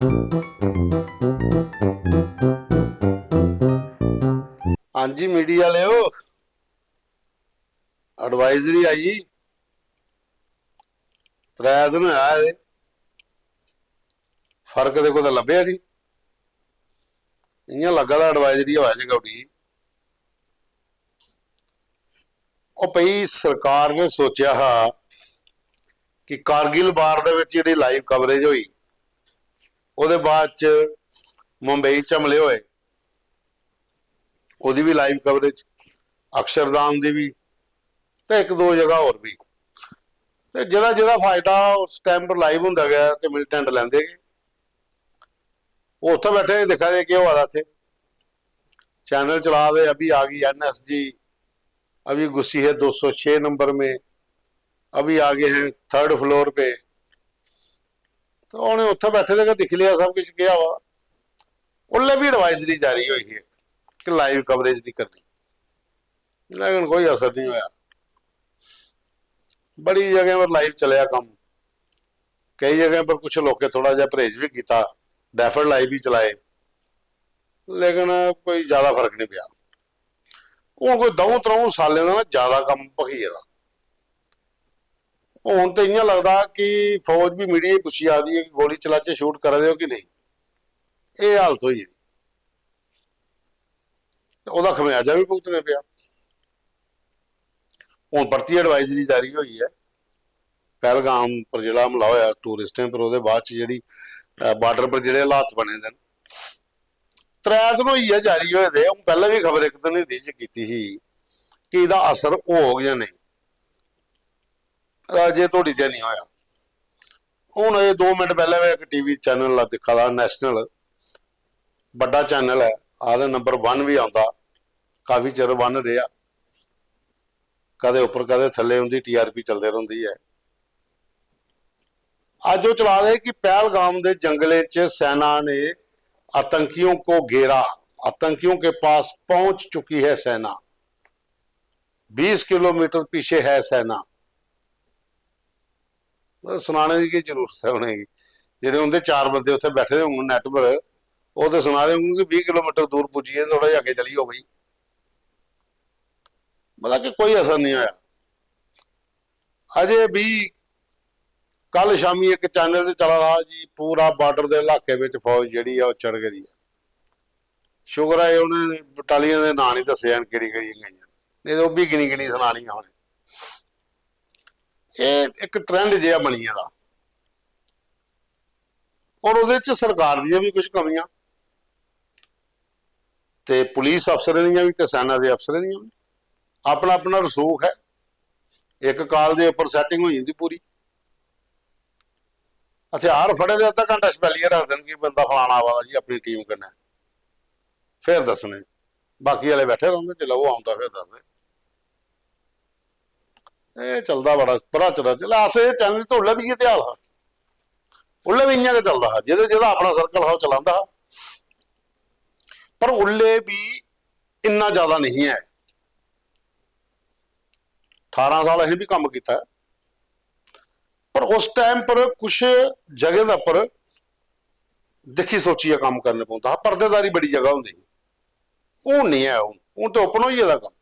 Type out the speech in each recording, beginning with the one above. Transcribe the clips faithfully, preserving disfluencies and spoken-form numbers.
हाँ जी, media आह्लेओ, advisory आई, त्रै दिन होए आए दे, फर्क ते कुतै लब्भेआ निं। इ'यां लग्गा दा एडवाइजरी हवा च गै उड्डी। ओह् भई, सरकार ने सोचेआ हा कि कारगिल वार दे बिच जेह्ड़ी लाइव कवरेज होई, ओह्दे बाद च मुंबई च हमले होए, ओह्दी बी लाइव कवरेज, अक्षरधाम दी बी, ते इक दो जगह होर बी। ते जेह्दा जेह्दा फायदा उस टाइम पर लाइव होंदा गया ते मिलिटेंट लैंदे गे। ओह् उत्थै बैठे दे दिक्खा दे केह् होआ दा इत्थै। चैनल चला दे, अभी आ गई एनएसजी, अभी घुसी है दो सौ छे नंबर में, अभी आ गए हैं थर्ड फ्लोर पे। तो उ'नें उत्थै बैठे दे गै दिक्खी लेआ सब किश केह् होआ दा। उसलै बी एडवाइजरी जारी होई ही कि लाइव कवरेज नहीं करनी, लेकिन कोई असर नहीं होया। बड़ी जगह पर लाइव चलेआ कम्म, केई जगह पर कुछ लोकें थोड़ा जिहा परहेज भी कीता, डैफर्ड लाइव भी चलाए, लेकिन कोई ज्यादा फर्क नहीं पेआ। हून कोई द'ऊं त्र'ऊं सालें दा ना ज्यादा कम्म भखी गेदा। हून ते इ'यां लगदा कि फौज बी मीडिया गी पुच्छी आखदी ऐ कि गोली चलाचै, शूट करा दे ओ कि नेईं। एह् हालत होई गेदी। ते ओह्दा खमेआजा बी भुगतने पेआ। हून परतियै एडवाइजरी जारी होई ऐ। पहलगाम पर जेह्ड़ा हमला होया टूरिस्टें पर, ओह्दे बाद च जेह्ड़ी, अ, बार्डर पर जेह्ड़े हालात बने दे न, त्रै दिन होई ऐ जारी होए दे। हून पैह्लें बी खबर इक दिन हिंदी च कीती ही कि एह्दा असर होग जां नेईं, अजें धोड़ी ते नेईं होया। हून एह् दो मिंट पैह्लें में इक टीवी चैनल दिक्खा दा, नेशनल, बड्डा चैनल ऐ, आखदे नंबर वन बी आंदा, काफी चिर वन रेहा, कदें उप्पर कदें थल्ले उं'दी टीआरपी चलदे रौंह्दी ऐ। अज्ज ओह् चला दे कि पहलगाम दे जंगलें च सेना ने आतंकियों को घेरा, आतंकियों के पास पहुंच चुकी है सेना, बीस किलोमीटर पीछे है सेना। मतलब, सनाने दी केह् जरूरत ऐ उ'नेंगी? जेह्ड़े उं'दे चार बंदे उत्थै बैठे दे होङन नैट पर, ओह् ते सना दे होङन कि बीह् किलोमीटर दूर पुज्जी गे, थोह्ड़ा जिहा अग्गें चली जाओ भाई। मतलब कि कोई असर निं होया। अजें बी कल शामी इक चैनल ते चला दा हा जी, पूरा बार्डर दे इलाके बिच फौज जेह्ड़ी ऐ ओह् चढ़ गेदी ऐ। शुक्र ऐ उ'नें बटालियन दे नांऽ निं दस्से हैन, केह्ड़ी केह्ड़ी गइयां, नेईं ते ओह् बी गिनी गिनी सनानियां उ'नें। एह् इक ट्रेंड जेहा बनी गेदा। और ओह्दे च सरकार दियां बी कुछ कमियां, ते पुलिस अफसरें दियां बी ते सेना दे अफसरें दियां बी। अपना अपना रसूख ऐ। इक काल दे उप्पर सैटिंग होई जंदी पूरी। हथियार फड़े दे अद्धा घंटा छपैलियै रखदे न कि बंदा फलाना आवा दा जी अपनी टीम कन्नै, फिर दस्सने। बाकी आह्ले बैठे रौंह्दे, जिसलै ओह् औंदा फिर दसदे। एह् चलदा बड़ा भरा चला, जिसलै अस एह् चैनल ते उसलै बी इ'यै हाल हा, उसलै बी इ'यां गै चलदा हा, जेह्दे जेह्दा अपना सर्कल हा ओह् चलांदा हा। पर उसलै बी इन्ना ज्यादा नेईं ऐ। ठारां साल असें बी कम्म कीता ऐ, पर उस टाइम पर कुछ जगह दे उप्पर दिक्खी सोचियै कम्म करने पौंदा हा। पर्देदारी बड़ी जगह होंदी ही, हून निं ऐ। हून हून ते ओपन होई गेदा कम्म।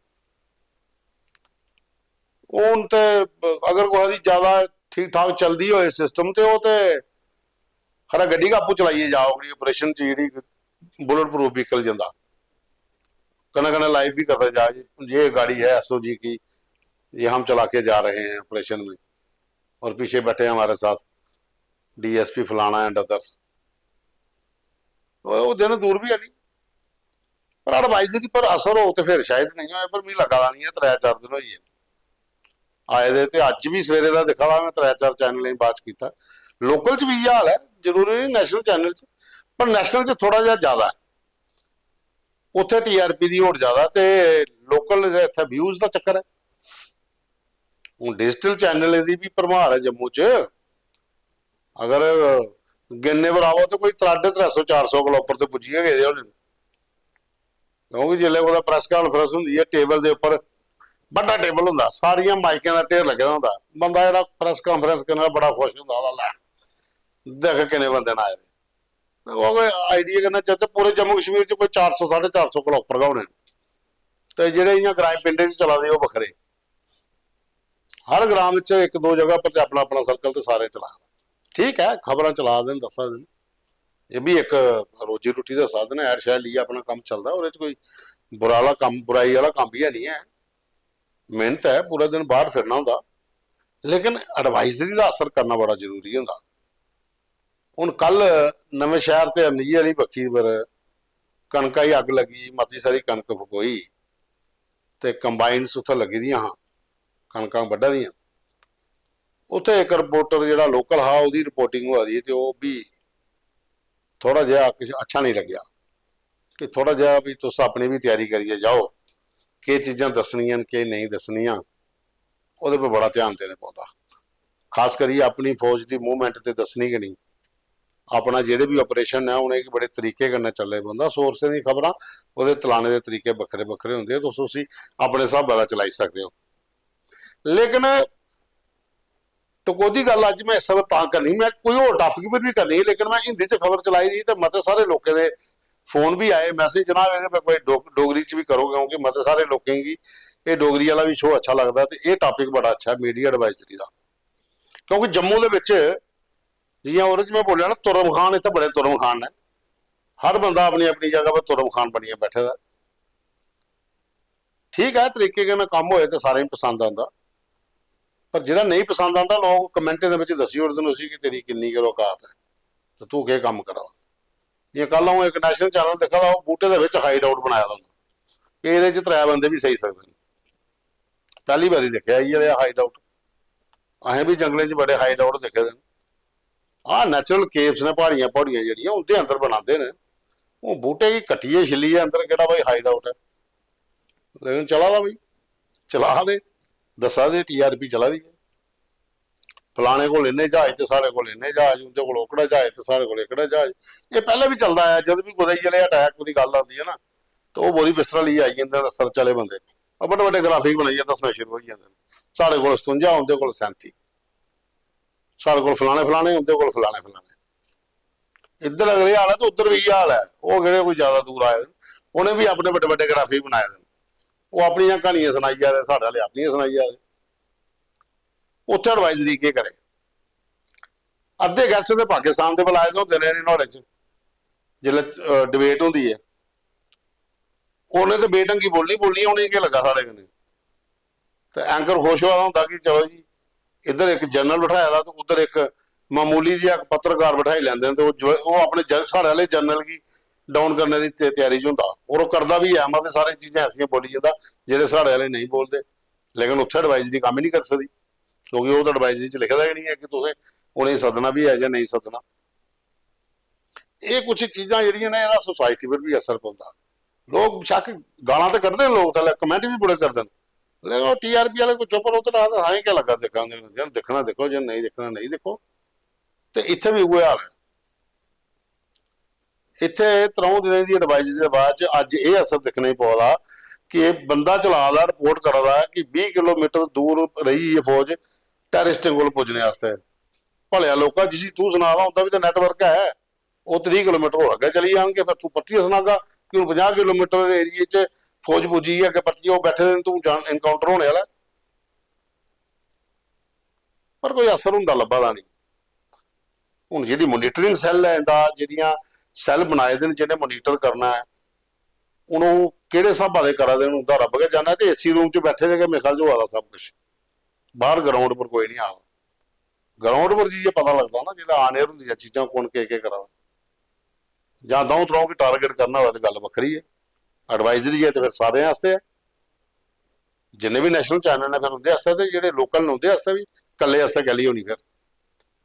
हून ते अगर कुसै दी ज्यादा ठीक ठाक चलदी होए सिस्टम, ते ओह् ते खरा गड्डी गै आपूं चलाइयै जा, ओह्कड़ी ऑपरेशन च जेह्ड़ी बुलेट प्रूफ व्हीकल जंदा, कन्नै कन्नै लाइव बी करदा जा जी, ये गाड़ी है एसओजी की, ये हम चला के जा रहे हैं ऑपरेशन में, और पीछे बैठे हैं हमारे साथ डीएसपी फलाना एंड अदर्स। ओह् दिन दूर बी है नहीं। पर एडवाइजरी पर असर होग ते फिर शायद नेईं होए, पर मिगी लग्गा दा निं ऐ। त्रै चार दिन होई गे आए दे, ते अज्ज बी सवेरे दा दिक्खा दा में, त्रै चार चैनलें गी बाच कीता। लोकल च बी इ'यै हाल ऐ, जरूरी निं नेशनल चैनल च, पर नेशनल च थोह्ड़ा जेहा ज्यादा ऐ। उत्थै टीआरपी दी होड़ ज्यादा ते लोकल इत्थै व्यूज दा चक्कर ऐ। हून डिजिटल चैनलें दी बी भरमार ऐ जम्मू च। अगर गिनने पर आवो ते कोई त्राडे त्रै सौ चार सौ कोला उप्पर ते पुज्जी गै गेदे होने न। क्योंकि जिसलै कुतै प्रैस कांफ्रेंस होंदी ऐ, टेबल दे उप्पर बड्डा टेबल होंदा, सारियां माइकें दा ढेर लग्गे दा होंदा, बंदा जेह्ड़ा प्रैस कांफ्रेंस करने दा बड़ा खुश होंदा, "ओह्दा लै, दिक्ख किन्ने बंदे न आए दे।" ओह् कोई आइडिया कन्नै चलदे, पूरे जम्मू कश्मीर च कोई चार सौ, साढ़े चार सौ कोला उप्पर गै होने न। ते जेह्ड़े इ'यां ग्राएं पिंडें च चला दे, ओह् बक्खरे। हर ग्रां बिच इक दो जगह पर ते अपना अपना सर्कल ते सारे चला दे। ठीक ऐ, खबरां चला दे न, दस्सा दे न, एह् बी इक रोजी रोटी दा साधन ऐ। ऐड शैड लेइयै अपना कम्म चलदा, ओह्दे च कोई बुरा आह्ला कम्म, बुराई आह्ला कम्म बी है निं ऐ। मेहनत ऐ, पूरा दिन बाहर फिरना होंदा, लेकिन एडवाइजरी दा असर करना बड़ा जरूरी होंदा। हून कल नमें शैह्र ते अरनिये आह्ली बक्खी पर कनका गी अग्ग लग्गी, मती सारी कनक फकोई ते कंबाइन्स उत्थै लग्गी दियां हां, कनकां बड्ढा दियां। उत्थै इक रिपोर्टर जेह्ड़ा लोकल हा, ओह्दी रिपोर्टिंग होआ दी, ते ओह् बी थोह्ड़ा जेहा किश अच्छा नेईं लग्गेआ। कि थोह्ड़ा जेहा भी तुस अपनी बी त्यारी करियै जाओ, केह् चीजां दस्सनियां न, केह् नेईं दस्सनियां, ओह्दे पर बड़ा ध्यान देने पौंदा। खास करियै अपनी फौज दी मूवमेंट ते दस्सनी गै नेईं। अपना जेह्ड़े बी ऑपरेशन ऐ, उ'नेंगी बड़े तरीके कन्नै चलने पौंदा। सोर्सें दी खबरां, ओह्दे तलाने दे तरीके बक्खरे बक्खरे होंदे, तुस उसी अपने स्हाबै दा चलाई सकदे ओ। लेकिन टकोह्दी गल्ल अज्ज में इस पर तां करनी, में कोई होर टॉपिक पर बी करनी ही, लेकिन में हिंदी च खबर चलाई दी ही ते मते सारे लोकें दे फोन बी आए, मैसेज, "जनाब, एह्दे पर कोई डोग-, डोगरी च बी करो, क्योंकि मते सारे लोकें गी एह् डोगरी आह्ला बी शो अच्छा लगदा ते एह् टॉपिक बड़ा अच्छा ऐ मीडिया एडवाइजरी दा।" क्योंकि जम्मू दे बिच, जि'यां ओह्दे च में बोलेआ ना, तुरम खान, इत्थै बड़े तुरम खान न, हर बंदा अपनी अपनी जगह पर तुरम खान बनियै बैठे दा। ठीक ऐ, तरीके कन्नै कम्म होए ते सारें गी पसंद आंदा, पर जेह्ड़ा नेईं पसंद आंदा, लोक कमेंटें दे बिच दस्सी ओड़दे न उसी कि तेरी किन्नी गै औकात ऐ ते तूं केह् कम्म करा दा। जि'यां कल अ'ऊं इक नेशनल चैनल दिक्खा दा, ओह् बूह्टे दे बिच हाइड आउट बनाए दा होंदा, कि एह्दे च त्रै बंदे बी सेई सकदे न। पैह्ली बारी दिक्खेआ इ'यै जेहा हाइड आउट। असें बी जंगलें च बड़े हाइड आउट दिक्खे दे न। हां, नेचुरल केव्स न, प्हाड़ियां, प्हाड़ियां जेह्ड़ियां उं'दे अंदर बनांदे न। ओह् बूह्टे गी कट्टियै छिल्लियै अंदर केह्ड़ा भाई हाइड आउट ऐ? लेकिन चला दा भाई, चला दे, दस्सा दे, टीआरपी चला दी ऐ। फलाने कोल इन्ने ज्हाज ते साढ़े कोल इन्ने ज्हाज, उं'दे कोल ओकड़ा ज्हाज ते साढ़े कोल एकड़ा ज्हाज। एह् पैह्लें बी चलदा आया, जद बी कुतै इ'यै नेहा अटैक, कुतै गल्ल आंदी ऐ ना, ते ओह् बोरी बिस्तरा लेइयै आई जंदे न, रस्ते चले बंदे, ओह् बड्डे बड्डे ग्राफिक बनाइयै दस्सना शुरू होई जंदे न, "साढ़े कोल सतुंजा, उं'दे कोल सैंती, साढ़े कोल फलाने फलाने, उं'दे कोल फलाने फलाने।" इद्धर अगर एह् हाल ऐ, ते उद्धर बी इ'यै हाल ऐ। ओह् केह्ड़े कोई ज्यादा दूर आए दे न, उ'नें बी अपने बड्डे बड्डे ग्राफिक बनाए दे न, ओह् अपनियां क्हानियां सनाई जा दे, साढ़े आह्ले अपनियां सनाई जा दे। उत्थै एडवाइजरी केह् करे? अद्धे गैस्ट ते पाकिस्तान दे बुलाए दे होंदे ने नुहाड़े च, जिसलै डिबेट होंदी ऐ, उ'नें ते बेढंगी बोलनी बोलनी, उ'नेंगी केह् लग्गा साढ़े कन्नै? ते एंकर खुश होआ दा होंदा कि चलो जी, इद्धर इक जनरल बठाए दा ते उद्धर इक मामूली जिहा इक पत्रकार बठाई लैंदे न, ते ओह् जो-, ओह् अपने जन-, साढ़े आह्ले जनरल गी डाउन करने दी ते-, त्यारी च होंदा, और ओह् करदा बी ऐ। मते सारे चीजां ऐसियां बोली जंदा जेह्ड़े साढ़े आह्ले नेईं बोलदे, लेकिन उत्थै एडवाइजरी कम्म ही निं करी सकदी, क्योंकि ओह् ते एडवाइजरी च लिखे दा गै निं ऐ कि तुसें उ'नेंगी सद्दना बी ऐ जां नेईं सद्दना। एह् कुछ चीजां जेह्ड़ियां न, एह्दा सोसाइटी पर बी असर पौंदा। लोक शक, गालां ते कड्ढदे न लोक, थल्लै कमेंट बी बड़े करदे न, लेकिन ओह् टीआरपी आह्ले कोई चुप्प रौंह्दे, आखदे, "हां, एह् केह् लग्गा दिक्खा दे, जि'नें दिक्खना दिक्खो, जि'नें नेईं दिक्खना नेईं दिक्खो।" ते इत्थै बी उ'ऐ हाल ऐ। इत्थै त्र'ऊं दिनें दी एडवाइजरी दे बाद च अज्ज एह् असर दिक्खने गी पवा दा कि एह् बंदा चला दा, रिपोर्ट करा दा कि बीह् किलोमीटर दूर रेही एह् फौज टैररिस्टें कोल पुज्जने आस्तै। भलेआ लोका, जिसी तूं सना दा, उं'दा बी ते नैटवर्क ऐ, ओह् त्रीह् किलोमीटर होर अग्गें चली जान गे, फिर तूं परतियै सनागा कि हून पंजाह् किलोमीटर एरिया च फौज पुज्जी गेई, अग्गें परतियै ओह् बैठे दे न, तूं जान, एनकाउंटर होने आह्ला ऐ। पर कोई असर होंदा लब्भा दा नेईं। हून जेह्ड़ी मॉनिटरिंग सैल ऐ इं'दा, जेह्ड़ियां सैल बनाए दे न जि'नें मॉनिटर करना ऐ, हून ओह् केह्ड़े स्हाबा दे करा दे न, उं'दा रब्ब गै जानै। ते एसी रूम च बैठे दे गै मेरे ख्याल च होआ दा सब कुछ, बाहर ग्राउंड पर कोई निं आ दा। ग्राउंड पर जाइयै पता लगदा ना, जिसलै ऑन एयर होंदियां चीजां, कौन केह् केह् करा दा। जां द'ऊं त्र'ऊं गी टारगेट करना होऐ ते गल्ल बक्खरी ऐ, एडवाइजरी ऐ ते फिर सारें आस्तै ऐ। जिन्ने बी नेशनल चैनल न, फिर उं'दे आस्तै, ते जेह्ड़े लोकल न उं'दे आस्तै बी, कल्ले आस्तै कैह्ली होनी फिर?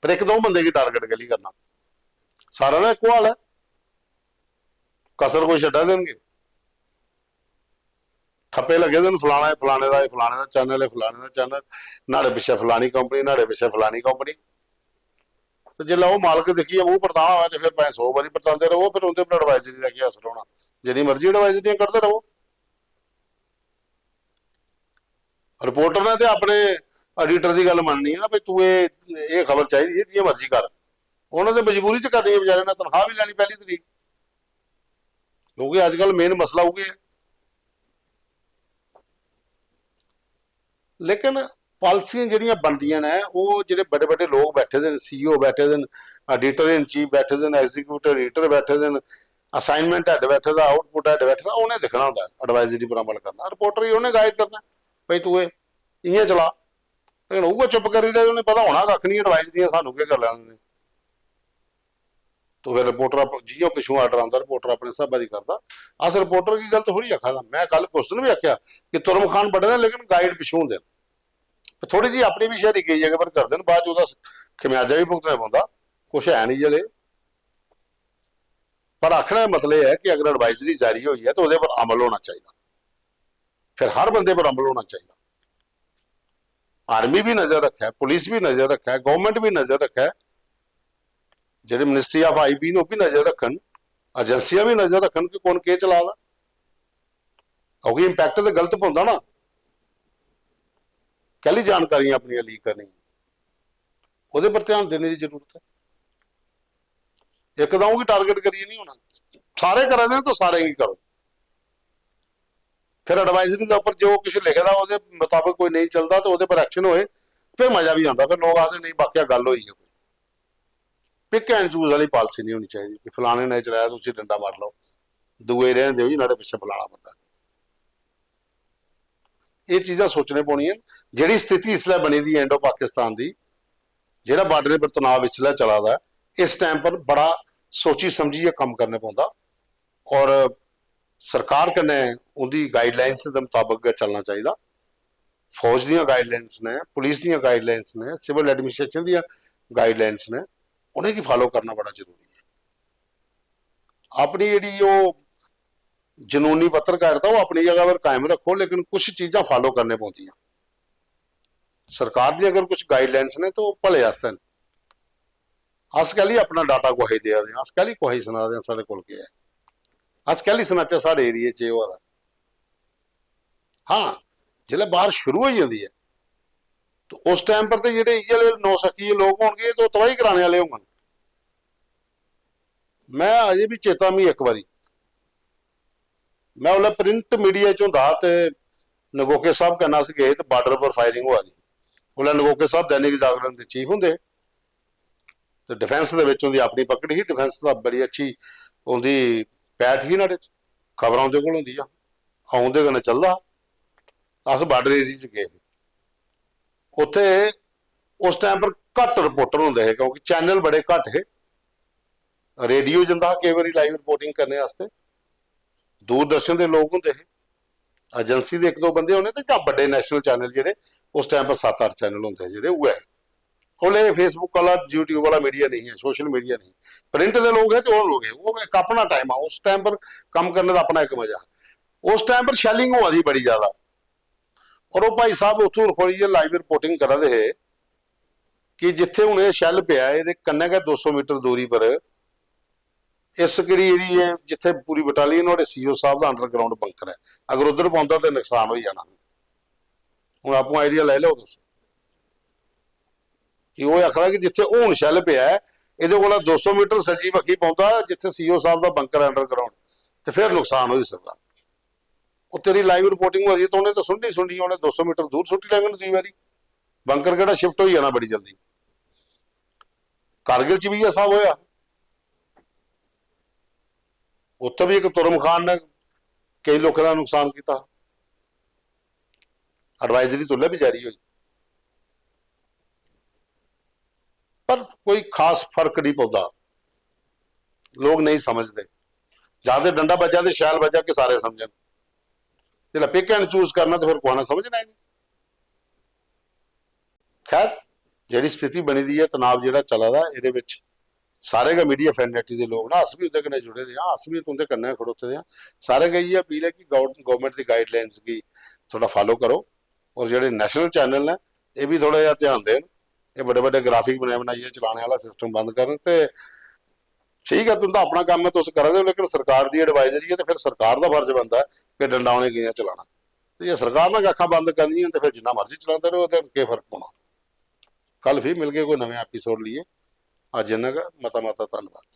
फिर इक द'ऊं बंदे गी टारगेट कैह्ली करना? सारें दा इक्को हाल ऐ, कसर कोई छड्डा दे न के? ठप्पे लग्गे दे न, फलाना, फलाने दा, फलाने दा चैनल ऐ, फलाने दा चैनल, न्हाड़े पिच्छें फलानी कंपनी, न्हाड़े पिच्छें फलानी कंपनी। ते जिसलै ओह् मालक दिक्खियै मूंह परताना होऐ ते फिर भाएं सौ बारी परतांदे र'वो, फिर उं'दे पर एडवाइजरी दा केह् असर होना? जिन्नी मर्जी एडवाइजरियां कड्ढदे र'वो। रिपोर्टर ने ते अपने एडिटर दी गल्ल मन्ननी ऐ ना, भाई, तूं एह्, एह् खबर चाहिदी ऐ, जि'यां मर्जी कर। उ'नें ते मजबूरी च करनी ऐ, बेचारे ने तनखाह बी लैनी पैह्ली तरीक, क्योंकि अजकल मेन मसला उ'ऐ ऐ। लेकिन पालिसियां जेह्ड़ियां बनदियां न, ओह् जेह्ड़े बड्डे बड्डे लोक बैठे दे न, सीईओ बैठे दे न, एडिटर इन चीफ बैठे दे न, एग्जीक्यूटिव एडिटर बैठे दे न, असाइनमेंट हैड बैठे दा, आउटपुट हैड बैठे दा, उ'नें दिक्खना होंदा ऐ, एडवाइजरी पर अमल करना, रिपोर्टर गी उ'नें गाइड करना, "भाई, तूं एह् इ'यां चला।" लेकिन उ'ऐ चुप करी रेह्, उ'नें पता होना कक्ख निं, एडवाइजरियां सानूं केह् करी लैनियां। तो फिर रिपोर्टर अप-, जि'यां पिच्छों आर्डर आंदा, रिपोर्टर अपने स्हाबै दी करदा। अस रिपोर्टर गी गलत थोड़ी आखा दा। में कल कुछ दिन बी आखेआ कि तुरम खान बड़े दे, लेकिन गाइड पिच्छों होंदे न। ते थोड़ी जी अपनी बी शैरी केई जगह पर करदे न, बाद च ओह्दा खमियाजा बी भुगतना पौंदा। कुछ है नहीं जले। पर आखने दा मतलब एह् ऐ कि अगर एडवाइजरी जारी होई ऐ, तो ओह्दे पर अमल होना चाहिदा। फिर हर बंदे पर अमल होना चाहिदा। आर्मी भी नजर रखै, पुलिस भी नजर रखै, गवर्नमेंट भी नजर रखै, जेह्ड़े मिनिस्ट्री ऑफ आईबी न, ओह् भी नजर रखन, एजेंसियां भी नजर रखन कि कौन केह् चला दा, क्योंकि इम्पैक्ट ते गलत पौंदा ना। कैह्ली जानकारियां अपनियां लीक करनियां, ओह्दे पर ध्यान देने दी जरूरत ऐ। इक द'ऊं गी टारगेट करियै निं होना, सारे करा दे न, तो सारें गी करो। फिर एडवाइजरी दे उप्पर जो कुछ लिखे दा, ओह्दे मताबक कोई नेईं चलदा, ते ओह्दे पर एक्शन होए, फिर मजा बी आंदा। फिर लोक आखदे, "नेईं, वाकया गल्ल होई ऐ कोई।" पिक एंड चूज आह्ली पालिसी निं होनी चाहिदी कि फलाने ने चलाया, ते उसी डंडा मारी लैओ, दूए गी रैह्न देओ जी, नुहाड़े पिच्छें फलाना बंदा। एह् चीजां सोचने पौनियां न। जेह्ड़ी स्थिति इसलै बनी दी ऐ इंडो पाकिस्तान दी, जेह्ड़ा बार्डरें पर तनाव इसलै चला दा ऐ, इस टाइम पर बड़ा सोची समझियै कम्म करने पौंदा। और सरकार कन्नै उं'दी गाइडलाइंस दे मताबक गै चलना चाहिदा। फौज दियां गाइडलाइंस न, पुलिस दियां गाइडलाइंस न, सिविल एडमिनिस्ट्रेशन दियां गाइडलाइंस न, उ'नेंगी फालो करना बड़ा जरूरी ऐ। अपनी जेह्ड़ी ओह् जनूनी पत्रकारिता, ओह् अपनी जगह पर कायम रक्खो, लेकिन कुछ चीजां फालो करने पौंदियां। सरकार दी अगर कुछ गाइडलाइंस न, ते ओह् भले आस्तै न। अस कैह्ली अपना डाटा कुसै गी देआ दे आं? अस कैह्ली कुसै गी सना दे आं साढ़े कोल केह् ऐ? अस कैह्ली सनाचै साढ़े एरिया च एह् होआ दा? हां, जिसलै बाहर शुरू होई जंदी ऐ, तो उस टाइम पर ते जेह्ड़े इ'यै लेह् नौसक्खिये लोक होनगे, ते ओह् तबाही कराने आह्ले होङन। में अजें बी चेता, मी इक बारी, में उसलै प्रिंट मीडिया च होंदा हा, ते नगोके साहब कन्नै अस गे ते बार्डर पर फायरिंग होआ दी। उसलै नगोके साहब दैनिक जागरण दे चीफ होंदे हे, ते डिफेंस दे बिच उं'दी अपनी पकड़ ही, डिफेंस दा बड़ी अच्छी उं'दी पैठ ही नुहाड़े च, खबरां उं'दे कोल होंदियां, अ'ऊं उं'दे कन्नै चलदा हा। अस बार्डर एरिया च गे हे, उत्थे उस टाइम पर घट्ट रिपोर्टर होंदे हे, क्योंकि चैनल बड़े घट्ट हे। रेडियो जंदा हा केई बारी लाइव रिपोर्टिंग करने आस्तै, दूरदर्शन दे लोक होंदे हे, एजेंसी दे इक दो बंदे होने, ते जां बड्डे नेशनल चैनल जेह्ड़े उस टाइम पर सत्त अट्ठ चैनल होंदे हे जेह्ड़े, उ'ऐ हे। उसलै Facebook आह्ला, YouTube आह्ला मीडिया नेईं ऐ, सोशल मीडिया नेईं। प्रिंट दे लोक हे ते ओह् लोक हे, ओह् इक अपना टाइम हा, उस टाइम पर कम्म करने दा अपना इक मजा हा। उस टाइम पर शैलिंग होआ दी बड़ी ज्यादा, और ओह् भाई साहब उत्थूं रखोइयै लाइव रिपोर्टिंग करा दे हे कि जित्थे हून एह् शैल पेआ ऐ, एह्दे कन्नै गै दो सौ मीटर दूरी पर इस केह्ड़ी एरिया ऐ, जित्थे पूरी बटालियन नुहाड़े सीईओ साहब दा अंडरग्राउंड बंकर ऐ, अगर उद्धर पौंदा ते नुकसान होई जाना। हून आपूं आइडिया लाई लैओ तुस कि ओह् आखदा कि जित्थे हून शैल पेआ ऐ, एह्दे कोला दो सौ मीटर सज्जी बक्खी पौंदा, जित्थे सीईओ साहब दा बंकर ऐ अंडरग्राउंड, ते फिर नुकसान होई सकदा। ओह् तेरी लाइव रिपोर्टिंग होआ दी ऐ, ते उ'नें ते सुननी सुननी, उ'नें दो सौ मीटर दूर सुट्टी लैङन दूई बारी। बंकर केह्ड़ा शिफ्ट होई जाना बड़ी जल्दी। कारगिल च बी इ'यै स्हाब होआ, उत्थै बी इक तुरम खान ने केई लोकें दा नुकसान कीता। एडवाइजरी तुल्लै बी जारी होई, पर कोई खास फर्क नहीं पौंदा, लोग नहीं समझदे। जां ते डंडा बज्जा ते शैल बज्जा कि सारे समझन। जिसलै पिक एंड चूज करना ते फिर कुसै ने समझना ही नहीं। खैर, जेह्ड़ी स्थिति बनी दी ऐ, तनाव जेह्ड़ा चला दा, एह्दे बिच सारे गै मीडिया फ्रेटर्निटी दे लोक ना, अस बी उं'दे कन्नै जुड़े दे आं, अस बी तुं'दे कन्नै खड़ोते दे आं। सारें गै इ'यै अपील ऐ कि गौर-, गौरमैंट दी गाइडलाइंस गी थोह्ड़ा फालो करो, और जेह्ड़े नेशनल चैनल न, एह् बी थोह्ड़ा जेहा ध्यान देन, एह् बड्डे बड्डे ग्राफिक बनाई बनाइयै चलाने आह्ला सिस्टम बंद करन। ते ठीक ऐ, तुं'दा अपना कम्म ऐ, तुस करा दे ओ, लेकिन सरकार दी एडवाइजरी ऐ, ते फिर सरकार दा फर्ज बनदा ऐ कि डंडा उ'नें कि'यां चलाना। ते जे सरकार ने गै अक्खां बंद करनियां न, ते फिर जिन्ना मर्जी चलांदे र'वो, ते केह् फर्क पौना? कल फ्ही मिलगे कोई नमें एपिसोड लेइयै। अज्ज इन्ना गै, मता मता धन्नवाद।